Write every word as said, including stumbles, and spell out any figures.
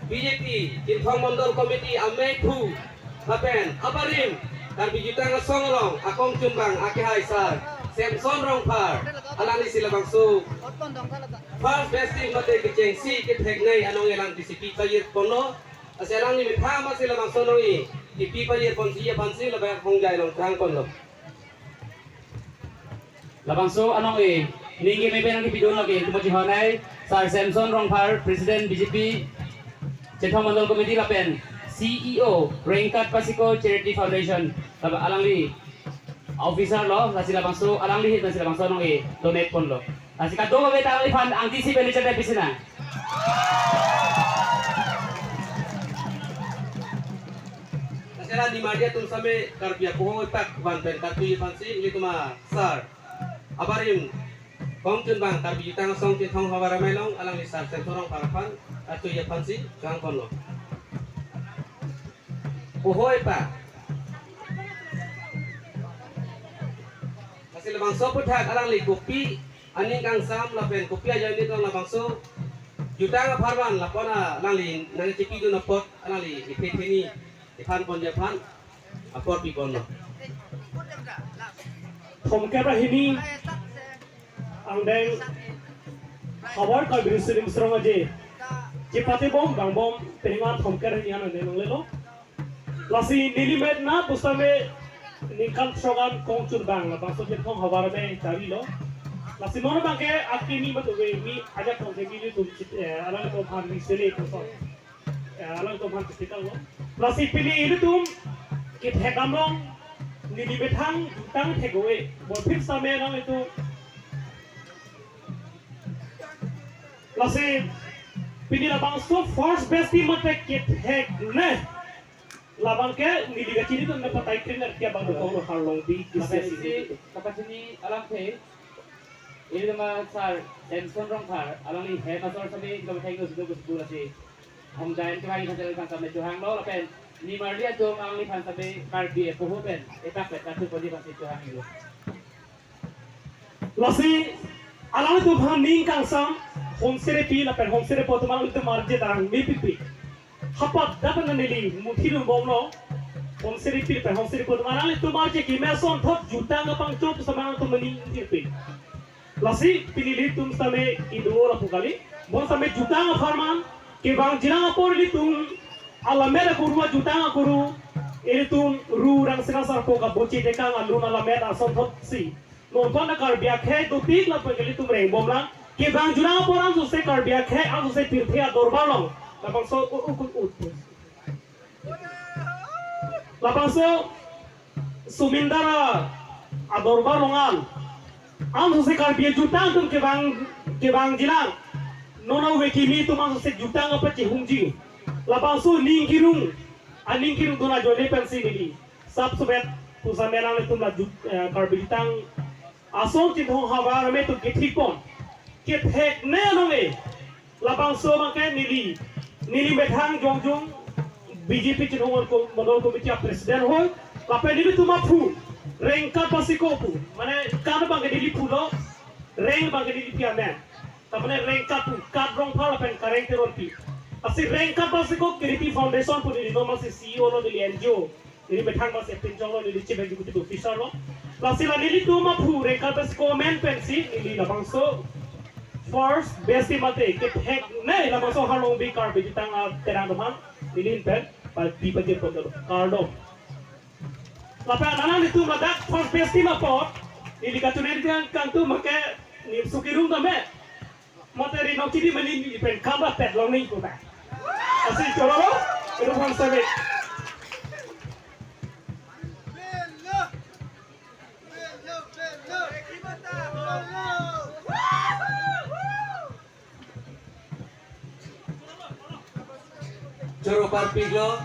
B J P Chinthong Mondol Committee ameiphu lapen abarim Karbi Jutang Asong along akongchunbang akehai sar Samson Rongphar, alanglisi labangso first best team mate kechengsi ketheknei anong-e alanglisi pi pajirponlo. Lasi alangli methang masi labangso anong-e kipi pajirponji aphansi labang hongjai along changponlo. Labangso anong-e ning keme pen nangkipidun lake kumaji honai sar Samson Rongphar, President B J P Chinthong Mondol Committee lapen C E O Rengkat Pasiko Charity Foundation, laba alangli officer lo, lasi labangso alangli hit lasi labangso anong-e donate ponlo. Lasi kadokave ta alangliphan angtisi pen richard episina. Lasi la nimarli atum same Karbi apoho epak van pen katui aphansi ilitum asar abarim kongchunbang Karbi Jutang Asong Chinthong Havar Amei along alangli sar Samson Rongphar aphan katui aphansi changponlo. Poho epak. Lasi labangso aphuthak alangli kopi aning kangsam lapen kopi ajoine tong labangso jutang apharman lapen alangli nangchipidun apot alangli iphe theni iphan ponji aphan apor piponlo. Thomkep ra hini angdeng Havar Karbi Riso Nimso Rong Aje chepatebom vangbom penang thomkep ra hini an angdeng nanglelo. Lasi neli met na pusitame ningkan throkan kongchunbang labangso Chinthong Havar Amei charilo. Lasi non abangke akimi matuve mi ajak kongke mi ilitum chit, eh, alangtum aphan mi sele puson. Eh, alangtum aphan chitikallo. Lasi pini ilitum kethek damlong neli methang jutang thek-oi. Bonphit same nang itu. Lasi pini labangso first best team mate ketheknei. Labangke neli kachini atum ne patai krim na kia bang dokong lo Harlongbi Lapen kisi isi kapachini alamthe. Ili nama sar Samson Rongphar alangli hem asor same kapachai lo sudo kusbul asi. Hong jain kemai kan jalan kan same chuhanglo lapen nimarli atum alangliphan same Karbi apoho pen epak pen katu podi pasi chuhanglo. Lasi alangtum aphan ning kangsam homsere pi lapen homsere po atum alangtum arje tarang mepipi. Hapat dapat neli muthi dun bomlo. Homsere pi lapen homsere po atum alangtum arje keme asonthot jutang apangchot sama alangtum mani tirpi. Lasi pini ilitum same indo lapu kali. Bon same jutang apharman kevang jinang apor ilitum alamet akuru ajutang akuru ilitum ru rangsina sarpo kabochi tekang alun alamet asonthotsi. Non pon Karbi akhei dotik lapen ilitum rengbomlang. Kevang jinang apor ansose Karbi akhei ansose pirthe adorbar along labangso u-, u-, u-, u-, labangso Sumindar adorbar along an ansose Karbi ajutang atum kevang, kevang jinang. Non ave kimi atum ansose jutang apachehungji. Labangso ning kirung, aning kirung dun ajoine pensi neli sap subet pusitame nangtum la jut, eh, Karbi Jutang Asong Chinthong Havar Amei atum kethikpon. Ketheknei anong-e. Labangso abangke neli, neli methang jongjong B J P Chinthong Mondol Committee a-president hoi. Lapen nelitum aphu Rengkat Pasiko pu. Mane kan abangke neli phulo, Reng abangke neli pi amen. Tamane Rengkat pu, Kat Rongphar lapen Kareng Teronpi. Lasi Rengkat Pasiko Charity Foundation pu neli non masi C E O lo, neli N G O. Neli methang masi pinchong lo, neli chief executive officer lo. Lasi la nelitum aphu Rengkat Pasiko amen pensi neli labangso first best team mate ketheknei labangso Harlongbi Karbi Jutang Aterang atum aphan neli hin pen pi pajirponlo. Kardom. Lapen nanglitum ladak first best team apot neli kachonai kangtung make neli sukirung tame. Mate ri nong chidi mani neli pen kamba pet long ning kota. Lasi chorolo, itu bang sabi. Choro parpiklo.